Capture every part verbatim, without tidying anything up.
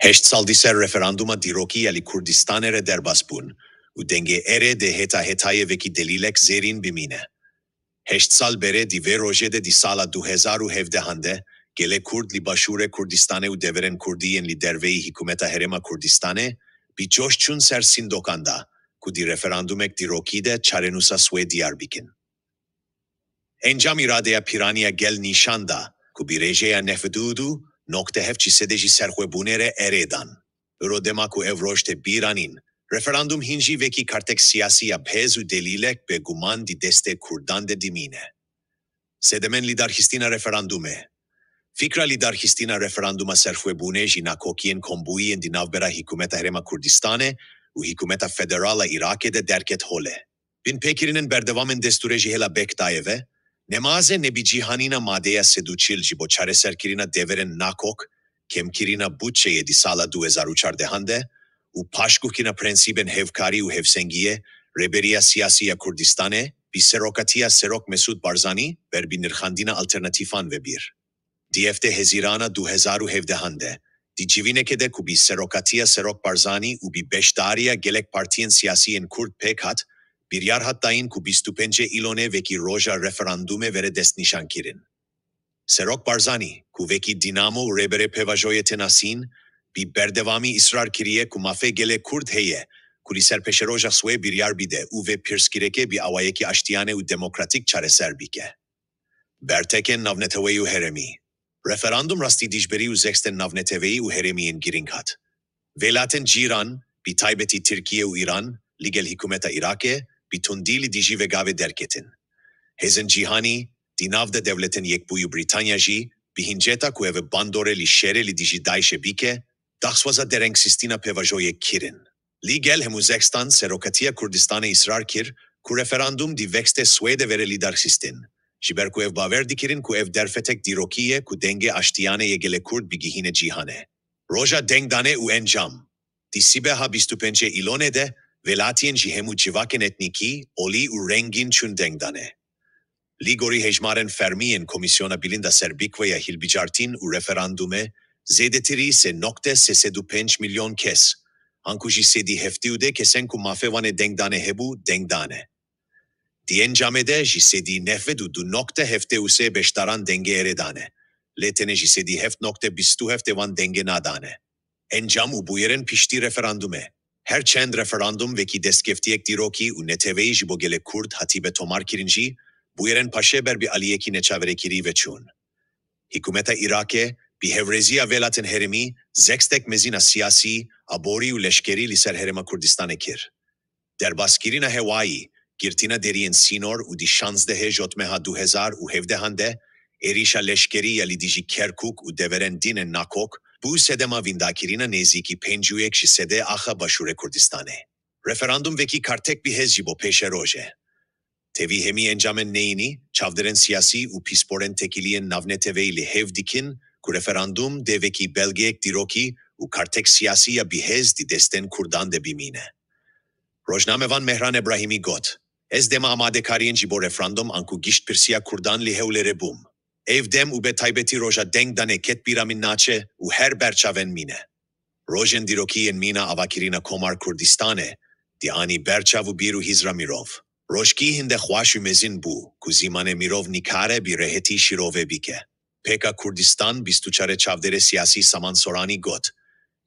Heşt sal di ser referanduma dîrokî ya li Kurdistanê re derbas bûn û dengê erê dê heta hetayê vekî delîlek zêrîn bimîne. Heşt sal berê di vê rojê de di sala du hezar û hevdehan de gelê Kurd li Başûrê Kurdistanê û deverên Kurdî yên li derveyî hikûmeta Herêma Kurdistanê bi coş çûn ser sindokan da ku di referandumek dîrokî de çarenûsa swê diyar bikin. Encam îradeya pîraniya gel nîşan da ku bi rêjeya nefdû û du nokte heft ji sedê ji serxwebûnê re erê dan. Îro dema ku ev roj tê bîranîn, referandum hîn jî vekî kartek siyasî ya bihêz û delîlek bêguman di destê Kurdan de dimîne. Sedemên lidarxistina referandumê. Fikra lidarxistina referanduma serxwebûnê ji nakokiyên kombûyî yên di navbera hikûmeta Herêma Kurdistanê û hikûmeta federal a Iraqê de derket holê. Binpêkirinên berdewamên destûrê ji hêla Bexdayê ve, nemaze nebicîhanîna madeya sed û çil ji bo çareserkirina deverên nakok, kêmkirina budçeyê di sala du hezar û çardehan de û paşguhkirina prensîbên hevkarî û hevsengiyê, rêberiya siyasî ya Kurdistanê, bi serokatiya Serok Mesûd Barzanî, ber bi nirxandina alternatîfan ve bir. Di heftê Hezîrana du hezar û hevdehan de, di civînekê de ku bi serokatiya Serok Barzanî û bi beşdariya gelek partiyên siyasî yên Kurd pêk hat, biryar hat dayîn ku bîst û pêncê Îlonê vekî roja referandumê vere destnîşankirin. Serok Barzanî, ku vekî dînamo û rêberê pêvajoyê tê nasîn, bi berdewamî israr kiriye ku mafê gelê Kurd heye ku li ser pêşeroja swê biryar bide û vê pirsgirêkê bi awayekî aştiyane û demokratîk çareser bike. Bertekên navneteweyî û herêmî. Referandum rastî dijberî û zextên navneteweyî û herêmî yên girîng hat. Welatên cîran, bi taybetî Tirkiye û Îran, li gel hikûmeta Iraqê, bi tundî li dijî vê gavê derketin. Hêzên cîhanî, di nav de Dewletên Yekbûyî û Brîtanya jî, bi hinceta ku ev bandorê li şerê li dijî DAIŞê bike, daxwaza derengsistîna pêvajoyê kirin. Li gel hemû zextan Serokatiya Kurdistanê israr kir ku referandum di vextê swê de vere lidarxistin, ji ber ku ev bawer dikirin ku ev derfetek dîrokî ye ku dengê aştiyane yê gelê Kurd bigihîne cîhanê. Roja dengdanê û encam. Di sibeha bîst û pêncê Îlonê de welatiyên ji hemû civakên etnîkî, olî û rengîn çûn dengdanê. Li gorî hejmarên fermî yên Komîsyona Bilind a Serbikve ya Hilbijartin û Referandumê, zêdetirî sê nokte sê sed û pênc milyon kes, anku ji sedî heftê û dê kesên ku mafê wan ê dengdanê hebû, deng dane. Di encamê de ji sedî newed û du nokte heftê û sê beşdaran dengê erê dane, lê tenê ji sedî heft nokte bîst û heft ê wan dengê na dane. Encam û bûyerên piştî referandumê. Her çend referandum wekî destkeftiyek dîrokî û neteweyî ji bo gelê Kurd hatibe tomarkirin jî, bûyerên paşê ber bi aliyekî neçaverêkirî ve çûn. Hikûmeta Iraqê, bi hevrêziya welatên herêmî, zextek mezin a siyasî, aborî û leşkerî li ser Herêma Kurdistanê kir. Derbaskirina hewayî, girtina deriyên sînor û di şazdehê Jotmeha du hezar û hevdehan de, êrîşa leşkerî ya li dijî Kerkûk û deverên din ên nakok, bû sedema windakirina nêzîkî pêncî û yek ji sedê axa Başûrê Kurdistanê. Referandum wekî kartek bihêz ji bo pêşerojê. Tevî hemî encamên neyînî, çavdêrên siyasî û pîsporên têkiliyên navneteweyî li hêv dikin ku referandum dê wekî belgeyek dîrokî û kartek siyasî ya bihêz di destên Kurdan de bimîne. Rojnamevan Mehran Ebrahîmî got, Ez dema amadekariyên ji bo referandum anku giştpirsiya Kurdan li Hewlêrê bûm. Ev dem û be taybetî roja dengdanê ket bîra min naçe û her berçavên min e. Rojên dîrokî yên mîna avakirina Komar Kurdistanê, di anî berçav û bîr û hîzra mirov. Rojkî hinde xweş û mezin bû, ku zîmanê mirov nikare bi rehetî şîrove bike. Pêka Kurdistan bîst û çarê çavdêrê siyasî Saman Soranî got,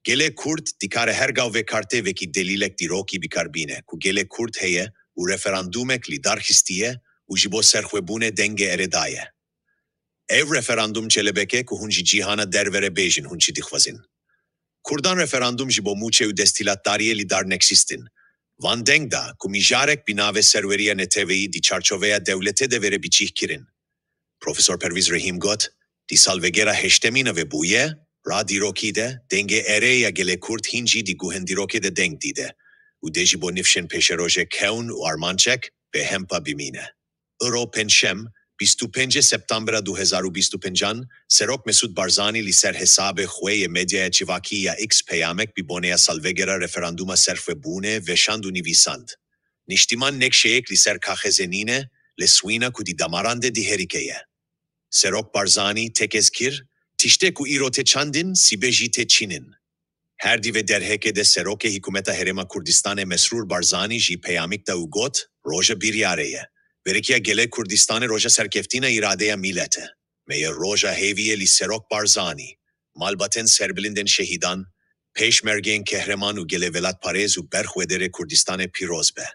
Gelê Kurd dikare her gav vê kartê wekî delîlek dîrokî bikar bîne, ku gelê Kurd heye û referandumek li dar xistiye û ji bo serxwebûnê dengê erê daye. Ev referandum çelebek e ku hûn ji cîhana derve re bêjin hûn çi dixwazin. Kurdan referandum ji bo mûçe û desthilatdariyê li dar nexistin. Van deng da ku mijarek bi navê serweriya neteweyî di çarçoveya dewletê de vere biçîhkirin. Profesor Pervîz Rehîm got, Di salvegera heştemîn a vê bûye, ra dîrokî de, dengê erê ya gelê Kurd hîn jî di guhên dîrokê de deng dide û dê ji bo nifşên pêşerojê kewn û armancek bêhempa bimîne. Îro pêncşem, bîst û pêncê Septembera du hezar û bîst û pêncan, Serok Mesûd Barzanî li ser hesabê xwe yê medyaya civakî ya X peyamek bi boneya salvegera referanduma serxwebûnê veşand û nivîsand, Niştiman nexşeyek li ser kaxezê nîne, lê swîna ku di damaran de diherike ye. Serok Barzanî tekez kir, Tiştê ku îro tê çandin, sibê jî tê çînin. Her di vê derhekê de Serokê Hikûmeta Herêma Kurdistanê Mesrûr Barzanî jî peyamîk da û got, Roja biryarê ye. Bêrîkiya gelê Kurdistanê roja serkeftîna îradeya mîlet e. Me ye roja hêviyê li Serok Barzanî, malbatên serbilindên şehîdan, pêşmergeyên kehreman û gelê welatparêz û berxwedêrê Kurdistanê pîroz be.